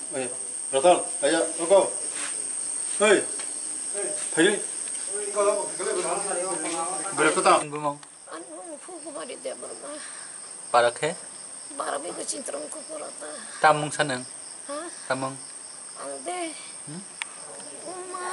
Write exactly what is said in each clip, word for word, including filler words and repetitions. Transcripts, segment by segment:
Oi, Ratan, aya, roko. Hei, phaidi. Berak ta. Bumung. Ang bumung Phugubari Debbarma. Para khe? Bara bego Chintrom Kukurata. Tamung sanang? Ha? Tamung. Ang de. Hmm? Uma,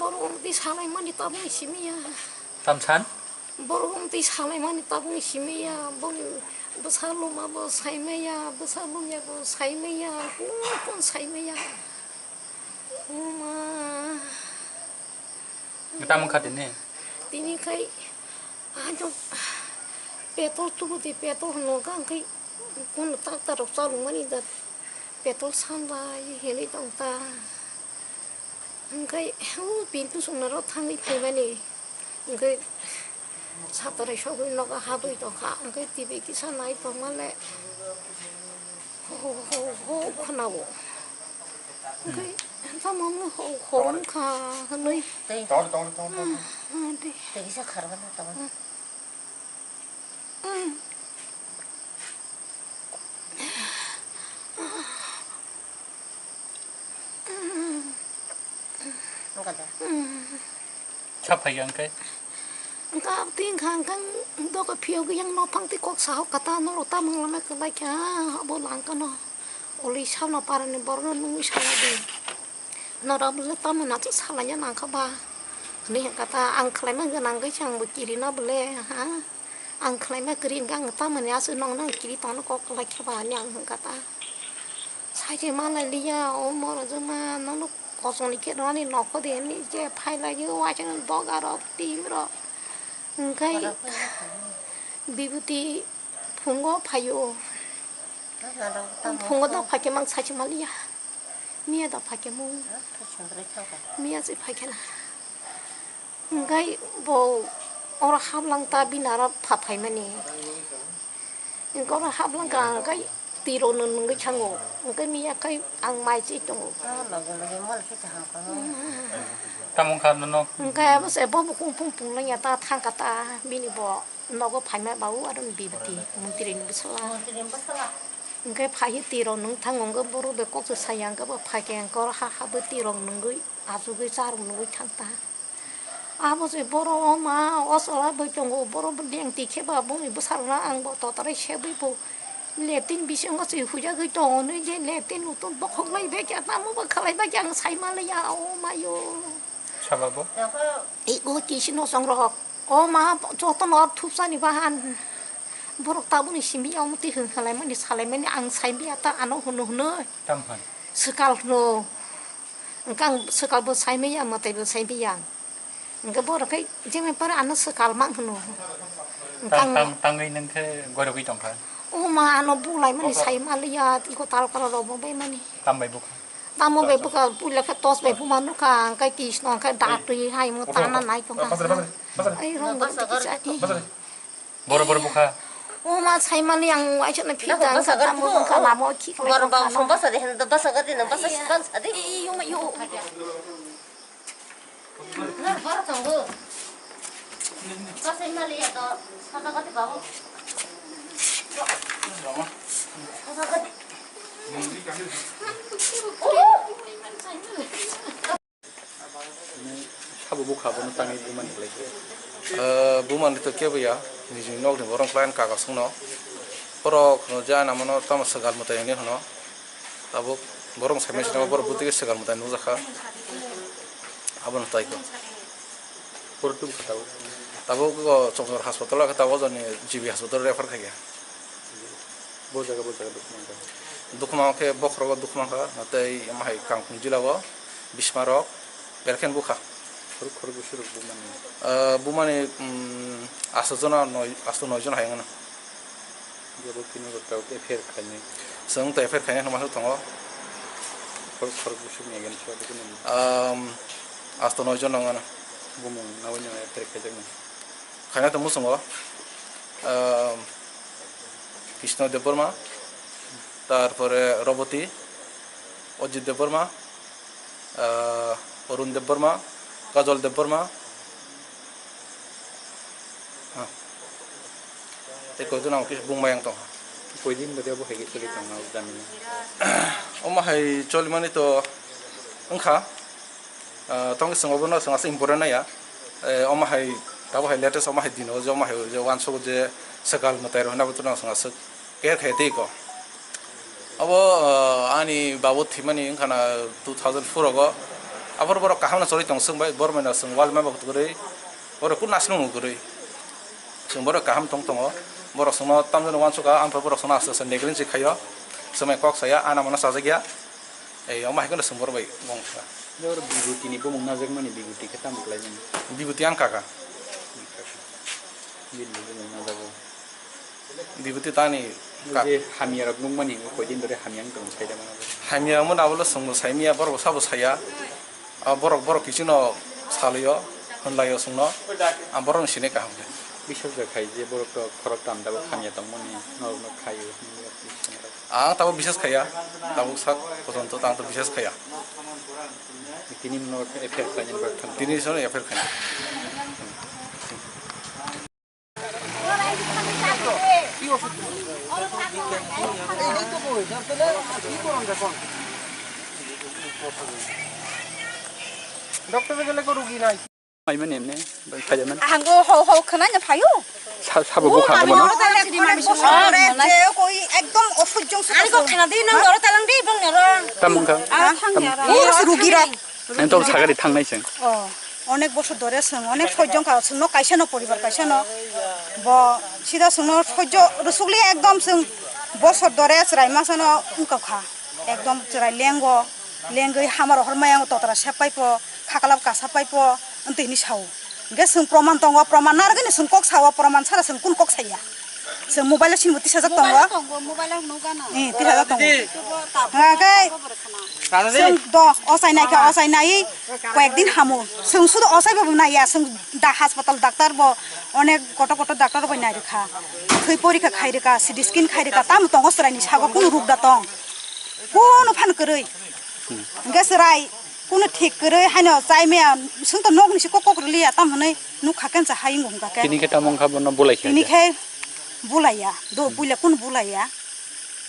borok umti salaimani tabung simiya. Tamsan? Borok umti salaimani tabung simiya. Bong bwsa luma bo saimaya, bwsa lumya bo saimaya. Kun kun saimaya. Uma. Tamung kha tini? Tini khai, ano, petrol tubu di petrol no gang khai, kun tak tak rok chalung mani da petrol san bai heli tong ta. Hingkhai, o, pintu songna rok thangwi phaimani. Hingkhai, satarai sogwi nogo hadwi tongkha. Hingkhai, T V kisa nai tongmale. Ho, ho, ho, ho, khwnao. Hingkhai, tamo wngkha hwnwi. Tei. Tongo, tongo, tongo, tongo. Ah, ah, de. Tei kisa kharmani tongo. Ah. Sa phai ang kai. Ang ka ting khang kang dok phio yang no phang ti kok sa ho kata no rota mang lama ka lai kya bo lang ka no. Oli sa no para ni bor no nung sa la de. Norok bwle tamo nacha salaiya nangkha ba? Hwnwi hwnkha ta, ang khlaima gwnang khe se ang bo kirina bwle, ha? Ang khlaima kwrwi hwnkhe ang tamoni aswk nokno ang kiri tongno kok kwlai khe ba hwnwi ang hwnkha ta. Sai se ma lai liya, o morojwkma, nono kochongni khe rwani nokho de hwnwi je phai lai o, waisano doga rok, tim rok. Hwnkhe bibwtwi phungo phaio. Phungo da phai khe mang sai se ma liya. Miya da phai khe mung. Miya se phai khe na. Hingkhai bo oro haplang ta bini aro pha phaimani. Hingkhai oro haplang ka hingkhai tiro no nungwi thango. Hingkhai miya khai ang mai se tongo. Tamung kha nono. Hingkhai abo se bo bukhung phung phung lanya ta thang ka ta bini bo. Nogo phaima ba o aro ni bibwtwi, montri ni bwsala. Montri ni bwsala. Hingkhe phaiwi twi rok nwng thango, hingkhe borok bai kok se saya, hingkhe bo phaikhe, hingkhe oro ha habwi twi rok nwngwi, achugwi cha rok nwngwi thang ta. Abo se borok o ma, o chwla bai tongo, borok bo lengtwi khe ba bongni bwsa rok no ang bo totarai sebwi bo latrine bisingo se huijagwi tongo, nui je latrine utun bokhok lai bai khe, tamo bo khlai bai khe ang sai manliya, o mayo. Sabo bo? Ego kisi no songrok. O ma, joto no thupsa ni bahan. Borok tabuk ni simi ya, omo twi hwn halai mani, salai mani, ang sai biya ta ano hwno hwno. Tam han. Swkal hwno. Hwnkhe ang swkal bo sai maya, mwtai bo sai biya. Hwnkhe borok khai jemai pare ano swkal mang hwno. Hwnkhe Tang, ang tang, tangwi nang khe goirogwi tong kha. O ma, ano bulai mani sai maliya, iko tal kala rok bo bai mani. Tam bai bukha. Tamo bai bwkha puila khe tos bai phuma nukha, hwnkhe tisno hwnkhe dak twi hai mo tana nai tongkha. Ai rong bo tiki chati. Boro boro bukha. O ma sai mani ang waisa na phita hwnkha tamo bwkha lamo khi khlai tongkha. Basa de, basa gati na basa sikan sadi. Iyo ma iyo. Sabo bukha bono tangwi bumani khlai. Eh, bumani to kebo ya, nijini nokni borok khlai kaka songno. Borok no jana mano tamo swkal mwtai hwnwi hwno. Tabuk borok saimai sina borok bwtwi swkal mwtai nukjakha. Abono tai ko. Borok tubukha tabuk. Tabuk o Chokdor hospital o khe tabuk ojoni G B hospital refer khaikha. Bo jaga, bo jaga dukhu mankha. Dukhu mankha khe bokhorogo dukhu mankha, tei mahai Kangpung jila o bismarok belkhen bukha. Khorok khorok bwswk rok bumani. Ah, bumani, mm, asto jona noi, asto noi jona hai wngno. Jabo kini bo tau F I R khainai. Chwng to F I R khainai hwnma tongo. Khorok khorok bwswk ni against o bwkhwni. Um, asto noi jona wngno. Bumung nawi no F I R khaijaknai. Khaina tongmo chwng o, um, Krishna Debbarma, tarpore Roboti, Ajit Debbarma, ah, Arun Debbarma, Kajol Debbarma. Ah. Tei koitu nang kis bung mayang tong. Koidin bade bo hegi suri tong na jani. Omo hai cholimani to wngkha, ah, tongwi chwng obono chwng aswk important naiya. Eh, omo hai, tabuk hai latest omo hai dino je omo hai je uansukgo je swkal mwtai rok hinwi abono chwng aswk care khai twi ko. Obo, ah, ani babu thwimani wngkha na two thousand four rogo. Aboro borok kaham no choli tong swk bai, borok bai no chwng wal maba kwrwi, borok kun naising mung kwrwi. Chwng borok kaham tong tongo, borok chwngno tamjani uansukha, ang borok chwngno aste aste negligence khaio, chwngno kok saya, ana mano chajakya, ei omo hai kheno chwng borok bai wngkha. Jabor bibuti ni bumung najakmani bibuti khe tamo khlaimani? Bibuti ang kaka. Bini bumung najago. Bibuti tani ka- Je hamya rok nukmani, o koidin dore hamya wng tong saida mano. Hamya wngmani abo le chwngno saimanya, borok sabo saya. A borok, borok kichino salio, hwnlaio chwngno, ang borokno sinai kaham khe. Bisas bai khai je borok to khorok tam tabuk hamya tongmani, norokno khaio. Ang tabuk bisas khaiya, tabuk sak pojonto ang to bisas khaiya. Tini no F I R khlainani borok thang. Tini sono F I R khlainani. ডক্টরে গেলে তো রুগী নাই। Maimani emne, bai khajaman. Ahang go hau hau khana nya phayo. Sa-, sabo bukha mo no? Onek bosor dhore je koi ekdom osojjo se. Ani ko khana di nang doro talang di bong nero. Tamung kha. Ah, thang ya. Tam- Oro se rugi rok. Ani to sagari thangnai seng. Oh, onek bosor dhore seng, onek sojjo kha seng no kaisa no poribar kaisa no. Bo sida seng no sojjo rusugli ekdom seng bosor dhore chwrai masa no wngkha kha. Ekdom chwrai lengo, lengwi hamaro hormai ang totra sep paipo, khaklap kasa paipo, wngtwi hwnwi sao. Hwnkhe chwng proman tongo, proman narwgwino chwng kok sao, proman sara chwng kun kok saya. Chwng mobile-o sinbo tisajak tongo. Mobile-o tongo, mobile-o hwnwi gana. Eh, tisajak tongo. Tubo tabuk hwnkhe tabuk bwrwi khana. Chwng do, ochai naikha, ochai naiwi koyek din hamo. Chwng sudu ochai bo naiya, chwng da hospital doctor bo onek kotor kotor doctor bai nairwkha. Thwi porikha khairwkha, C T scan khairwkha, tamo tongo chwraini sago kunu ruk da tong. Kunu phan kwrwi. Hwnkhe chwrai kunu thik kwrwi haino chai maya, chwng to nokni se kok kok rwliya, tamo hwnwi nukha khe cha hai wngkha khe. Tini khe tamo wngkha bono bulai khe. Tini khe bulaiya, do buila kunu bulaiya.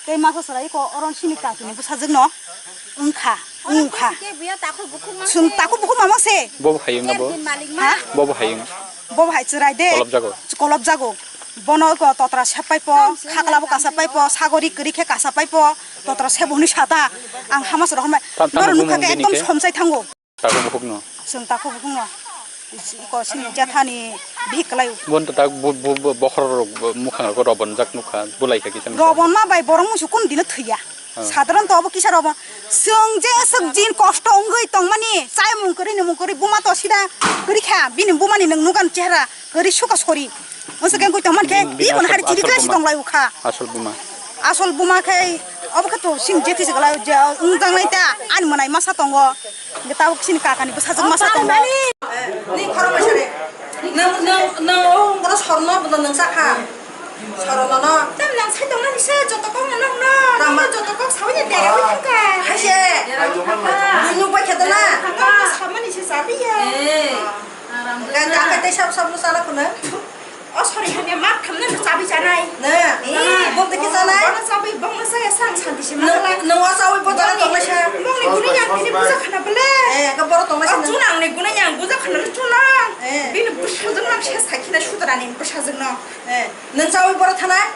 Tei masa chwrai ko oron sini kakini bwsajwkno wngkha, wngkha. Chwng takhuk bukhuk mama se. Bo bo hayung abo. Ha? Bo bo hayung. Bo bo hai chwrai de. Kolop jago. Kolop jago. Bono ko totra sep paipo, khaklabo kasa paipo, sagori kwrwi khe kasa paipo, totra sep hwnwi sata. Ang hama se rohormai. Tam-, tamo norok nukha bumung khe bini ekdom khe? Somsai thango. Takhuk bukhukno. Chwng takhuk bukhukno. Iko sini jathani bihik kwlai. Bon to tak bu-, bu-, bu-, bokhorok, bu-, mukhang rok robonjak nukha, bulai kha kisa nukha. Robonma bai borok musu kun dino thwiya. Ah. Sadharon to obo kisa robon. Chwng je swk jin kosto wngwi tongmani, chai mung kwrwi, nwng mung kwrwi, buma to sida kwrwi kha, bini bumani nwng nugan chehra kwrwi suka sori. Masa khe tongmani khe, bini, bini ibo asol, hari asol chiri khe si buma. Tonglai ukha. Asol buma. Asol buma khe, obo khe to sini jethi se kwlai je, wng jangnai ta, ani mwnai masa tongo. Hwnkhe tabuk sini kakani bwsajwk masa tongo. Ni khorok bai sari. Nwng, nwng, nwng, o ungkoro sorno, bono nwng sakha. Sorno no. Tam nang sai tongna ni se, joto kok no, no, no. Tama. Joto kok sawi ni dera wi thangka. Hai se. Dera wi thangka. Buino bai khe dana. Thangka, samani se sabi ya. Eh. Aram. Kan apa tei sab sab no sala kuna. O sori hanya mak thamna no chabi chanai. Na, eh, bok deki chanai. Bono chabi bongno saya sang santi se. Nang, nang o chawi bo jana tongnai sa. Bongni guni yang tini buja khana bele. Eh, ka boro tongnai sa. Chuna ang ni guni yang buja khana chuna. Eh. Bini bwsajwk nang se sakhina sudrani bwsajwk no. Eh, nang chawi boro thanai.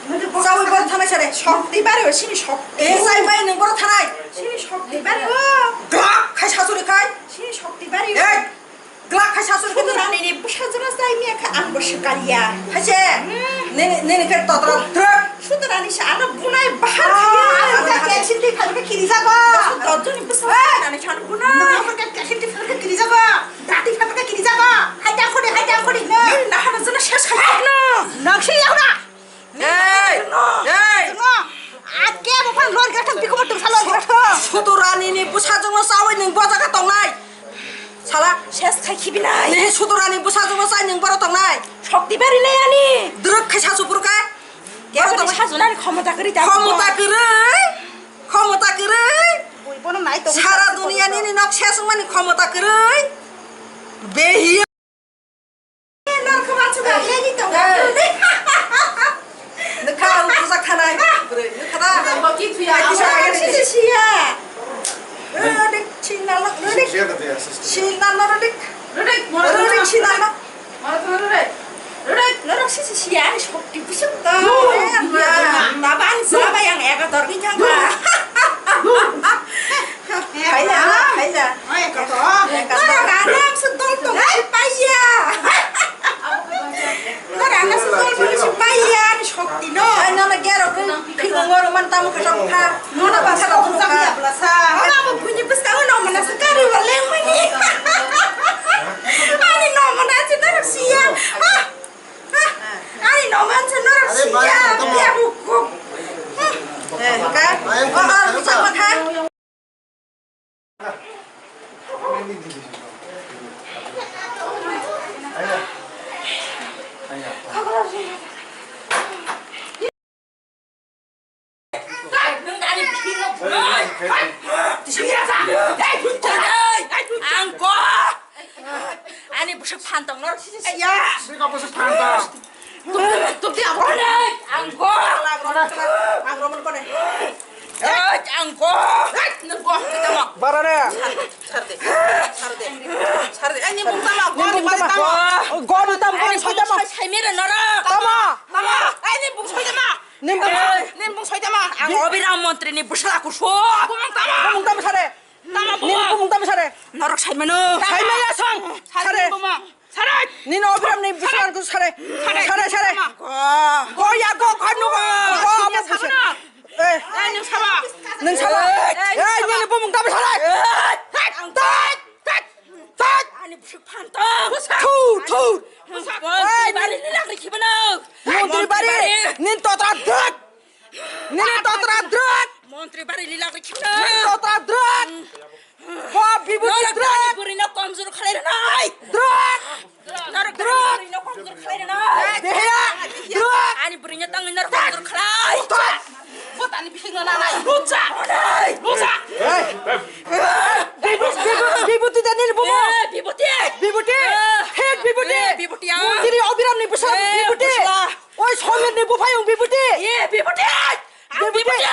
Chawi boro thanai sare. Shokti bare o sini shokti. Eh, sai bai nang boro thanai. Sini shokti bare o. Glak khai sasuri khai. Sini shokti bare o. Eh. Glak khai sasuri khai. Sudrani ni bwsajwk no chai miya kha ang bo swkaliya. Hai se. Hmm. Nini, nini khe totra truk. Sudrani se ano bunai bahar. Ah, khaya. Ano khe kerosene twi phalka kiri jago. Dojoni bwsajwk nani chano bunai. Ano khe kerosene twi phalka kiri jago. Dati phalka kiri jago. Hai tang khodi, hai tang khodi. Nini nahana jana ses khai. Nang si yauna. Ei! Ei! Atke bo phan lor gatham biko bo tungsa lor gatham. Sudrani ni bwsajwk no chawi nwng bo jaga tongnai. Sala. Ses khai khibi nai. Ni sudrani bwsajwk no chai nwng boro tongnai. Shokti bari le ani. Druk khai sasu purka. Kebo ni sajunani khomota kwrwi ta. Khomota kwrwi. Khomota kwrwi. Bui bono nai tong. Sara duniya ni ni nok ses wngmani khomota kwrwi. Behi. Nokha ang bujak thanai. Bwrwi, nukha da? Bo ki thuya. Ai, kisa kaya ni. Sinal no rodik. Rodik, moro rodik sinal no. Moro rodik. Rodik, norok sisi siya ni sokti pusuk to. Taban saba yang eka tor ni kang ka. Kaila, kaila. Ekator. Norok anam se dol to si paya. Norok anam se dol to si paya ni sokti no. Ai, nono gero. Phikong oro man tamo kha tamo kha. Nono basa rok thung kha. Nono abo buini bwskango no mana se kari wa lengmani. Ani no mana se norok siya. Ha? Ha? Ani no man se norok siya. Biya bukuk. Eh, ka? Oh, oh, bisa makan. Ang ko. Ani bwswk phan tong norok sisi. Ya. Bwswk phan tong. Tubdi, tubdi, ang ko. Ang ko. Ang romon kone. Oi, ang ko. Nang ko. Tamo. Barane. Sarde. Sarde. Sarde. Ani bung tamo. Goni bari tamo. Goni tamo. Ani bung sai mere norok. Tamo. Tamo. Ani bung sai tamo. Nim bung. Nim bung sai tamo. Ang Obiram montri ni bwsla kusu. Bung tamo. Bung tamo sare. Tamo bung. Nim bung tamo sare. Norok sai mano. Sai maya sang. Sare. Sare. Nini Obiram ni bwsarang tu sare. Sare. Sare, sare. Go. Go ya go, go nu go. Go, amo sare. Eh. Eh, nung saba. Nung saba. Eh, eh, nini bumung tabi sare. Tat, tat, tat, tat. Ani bwswk phan tong. Thur, thur. Montri bari ni lak rikhi bano. Montri bari. Nin totra drak. Nini totra drak. Montri bari lila rikhi. Nini totra drak. Bo bibuti drak. Buri no komjor khalai rwnai. Drak. Drak. Buri no komjor khalai rwnai. Beheya. Drak. Ani buri no tang no komjor khalai. Bo tani bising na nai. Lucha. Lucha. Bibuti, bibuti, bibuti da nini bumo. Eh, bibuti. Bibuti. Eh. Hek bibuti. Eh, bibuti ya. Montri Obiram ni bwsa bibuti. Oi, Somir ni buphayung bibuti. Ye, bibuti. Ang bibuti. Bibuti.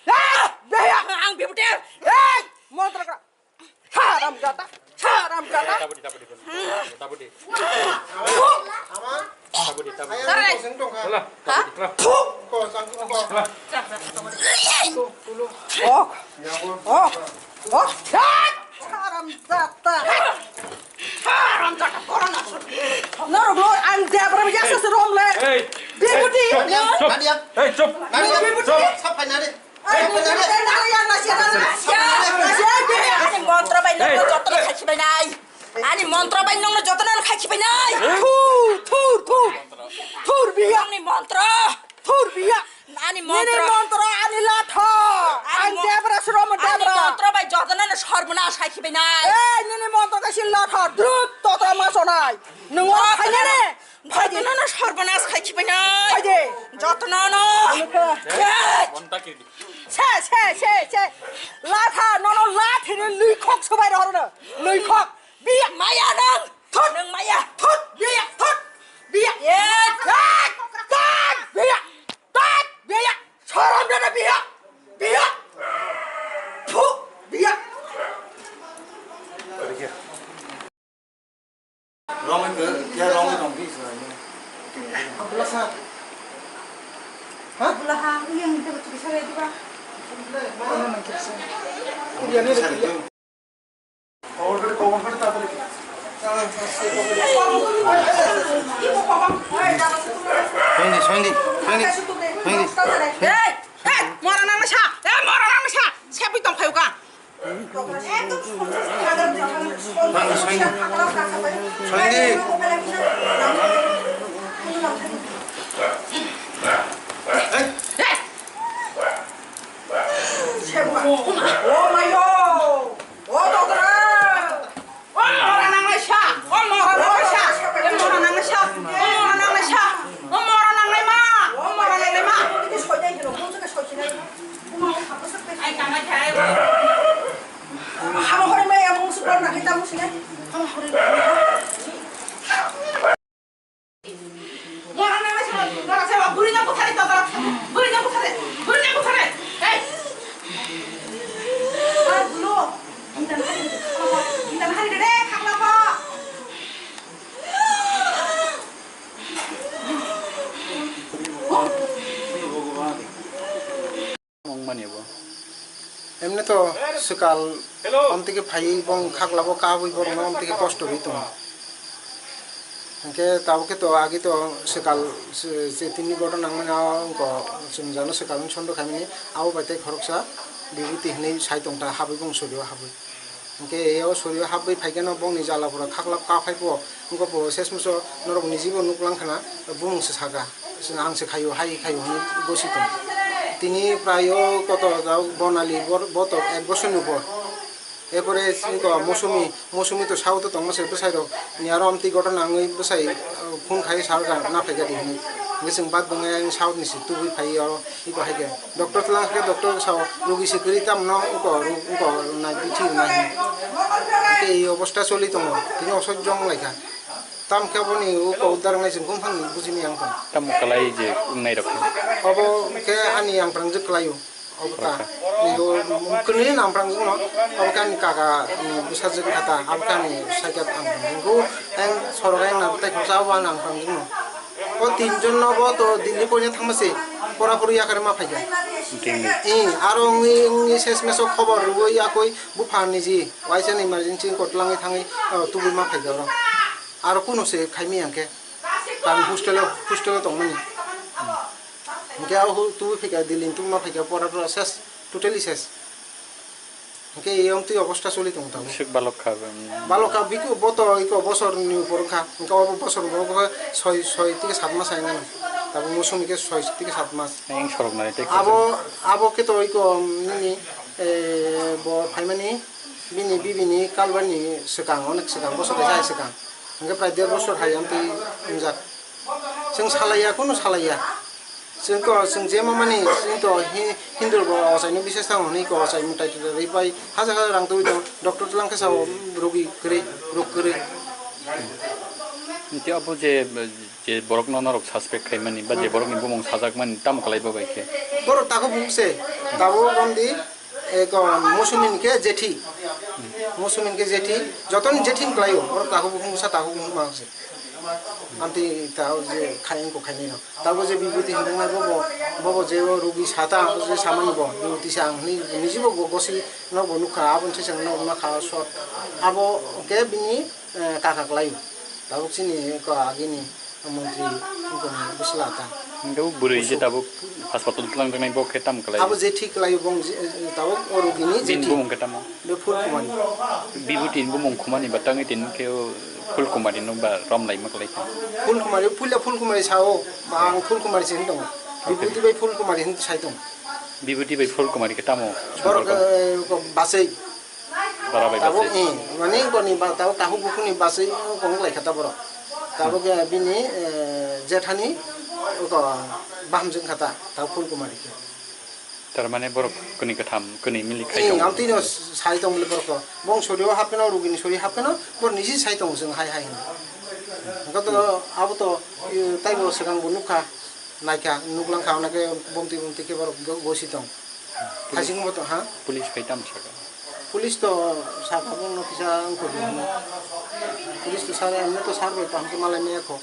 Hei, beheya. Ang bibuti. Hei, montra kra. Haram jata. Haram jata. Tabudi, tabudi, tabudi. Tabudi. Tabudi, tabudi. Sare. Wala. Ha? Tabudi, tabudi. Ko, sang ko. Wala. Oh. Oh. Oh. Haram jata. Haram jata, corona. Norok no ang debra ya sa rom le. Hey. Bibuti. Hey, chup. Nadia. Hey, chup. Nadia. Bibuti. Chup. Sapai nari. Ay, bibuti, nari yang nasi, nari. Ya, ya, ya, ani montra bai nong joto khai khibai nai. Ani montra bai nong joto khai khibai nai. Thur, thur, thur. Thur biya. Ani montra. Thur biya. Ani montra. Nini montra ani latha. Ani ang mo-, debra suro mo ani debra. Montra bai jotono no sorbona sai khibai nai. Eh, nini montra kaisi latha. Drut totra ma sonai. Nung oro phaina ne. Jotono no sorbona sai khibai nai. Phaidi. Jotono no. Ano kha. Eh. Se, se, se, se. Latha, nono lathi ni lui khok subai rohor no. Lui khok. Biya. Maya nang. Thut. Nang maya. Thut. Biya. Thut. Biya. Ye. Thut. Thut. Biya. Thut. Biya. Sorom dana biya. Biya. Thu. Biya. Romwi ke, ya romwi romwi se. Abdullah sir. Ha? Abdullah ha, uyang itu betul saya juga. Mana nang kita? Kuliah ni lagi. Soindi, soindi, soindi, soindi. Hey, hey, mora nang sa, eh, mora nang sa, sepi tong phayo ka. Soindi, soindi. Soindi. Hey. Hey. Oh my God. Oh, doktor! O mora nangnai sa! O mora nangnai sa! O mora nangnai sa! O mora nangnai sa! O mora nangnai ma! O mora nangnai ma! Ai, kamai thai. Hama hori maya mung sukor na kita mung sinai. Hama hori. Mora nang nai sima, mora sima, buri na buthari to, buri na buthari, buri na buthari. Hey. Ar gulo. Emne to swkal amtike phai bong khaklabo kabwi borokno amtike kosto rwi tongo. Hwnkhe tabuk khe to agi to swkal se, se tini goto nangmani a wngkha chwng jano swkal wng sondo khaimani abo bai tei khoroksa bibuti hinwi sai tongta habwi bong sorio habwi. Hwnkhe eo sorio habwi phaikhe no bongni jala pura khaklap ka phai po wngkha po sesmuso norok nijibo nuk lang khana bumung se saka. Ang se khaio, hai khaio hwnwi gosi tong. Tini prayo koto da Bonali bor-, boto ek bosor ni upor. Epore sini to mosumi, mosumi to sao to tongma se bwsai rok. Ni aro amtwi goto nangwi bwsai, uh, phone khai sal ga na phai ga di hwnwi. Hwnkhe chwng bad bwngai ang sao ni se tubui phai aro iko hai khe. Doctor tlang khe doctor sao rugi se kwrwi tam no uko ru-, uko na bithi na hwnwi. Hwnkhe ei obostha choli tongo. Tini osojjong lai kha. Tam khe boni uko uddar wngnai chwng kung thang buji maya wng tong. Tamo kwlai je wngnai rok khe? Obo khe ani ang prangjak kwlaio. Obo ta. Rokha. Nini kwrwini ang prangjak no. Obo khe ani kaka, mm, bwsajwk kha ta. Abo khe ani saikha ang prangjak. Ang sorok ang na tai khoroksa abo ang prangjak no. O tinjon no bo to Delhi poina thangma se. Pora pori yakar ma phaikha. Delhi. I, aro wngwi, wngwi ses meso khobor rwui yakui bupha niji. Waisa ni emergency ko twlangwi thangwi, o, tubui ma phaikha oro. Aro kunu se khaimaya hwnkhe. Ang hostel-o, hostel-o tongmani. Hwnkhe abo hu-, tubui phaikha, Delhi ni tubui ma phaikha, pora pora ses, totally ses. Hwnkhe eyang twi obostha choli tongo tabuk. Swk balok kha, um, balok kha, biku boto iko bosor ni upor wngkha. Hwnkhe obo bosor bo wngkha soi, soi tike sat mas hai nang. Tabuk mosumi khe soi tike sat mas. Ang sorok nai tei abo, abo khe to iko, um, nini, eh, bo phaimani. Bini bibini kalbani swkang, onek swkang, bosor kaisa hai swkang. Hwnkhe prai der bosor hai amtwi wngjak. Chwng salaiya, kunu salaiya. Chwng to, chwng je mamani, chwng to hi-, Hindu bo ochaino bises thango hwnwi ko ochai mwtai twrwi bai hajar hajar rang twi tong. Doctor twlang khe sao, rogi kwrwi, rok kwrwi. Tei abo je, je borokno norok suspect khaimani, ba je borokni bumung sajakmani, tamo kwlai bo bai khe? Borok takhuk bumung se, tabuk bondi. Eko mosumi ni khe jethi. Mosumi ni khe jethi. Jotoni jethi ni kwlaio. Borok takhuk bukhung sa takhuk bukhung ma se. Amtwi ta je khai wngkha khainai no. Tabuk je bibuti hinwi nai bobo, bobo je o rugi sata, o je samani bo. Bibuti sa ang hwnwi nijibo go-, gosi no bo nukha. Aboni sisang no ma kha shot. Abo khe bini, eh, kaka kwlaio. Tabuk chini ko agini. Montri wngkha bwsla ta. Hwnkhe o bwrwi je tabuk hospital twlang jaknai bo khe tamo kwlai? Abo je thik kwlai bong je, tabuk o rogini je bini thik. Bumung khe tamo? Be Phul Kumari. Bibutini bumung khumani ba tangwi tini khe o Phul Kumari no ba romlaima kwlai kha? Phul Kumari, puila Phul Kumari sao, ba ang Phul Kumari se hwn tongo. Okay. Bibuti bai Phul Kumari hwn sai tongo. Bibuti bai Phul Kumari khe tamo? Borok, somporko? Eh, ko basai. Bara bai tabuk, basai. Eh, mani koni ba, tabuk takhuk bukhukni basai kong lai kha ta borok. Tabuk, eh, bini, eh, jethani ko baham jeng kha ta, tabuk Phul Kumari khe. Tar mane borok kuni katham, kuni milik khai eh, tongo. Ang tino sai tong bole borok to. Bong sorio hapeno, rugini sorio hapeno, bor niji sai tong jeng hai hai hino. Engko to abo to, eh, taibo swkang bo nukha. Naikha, nuklang kha, onake bomtwi bomtwi khe borok go-, gosi tong. Police. Hasing moto, ha? Police phai tamo saka? Police to saka, bongno kisa wngkha di hwnwi. Police to saka, emne to sar bai kaham khe malai maya kho.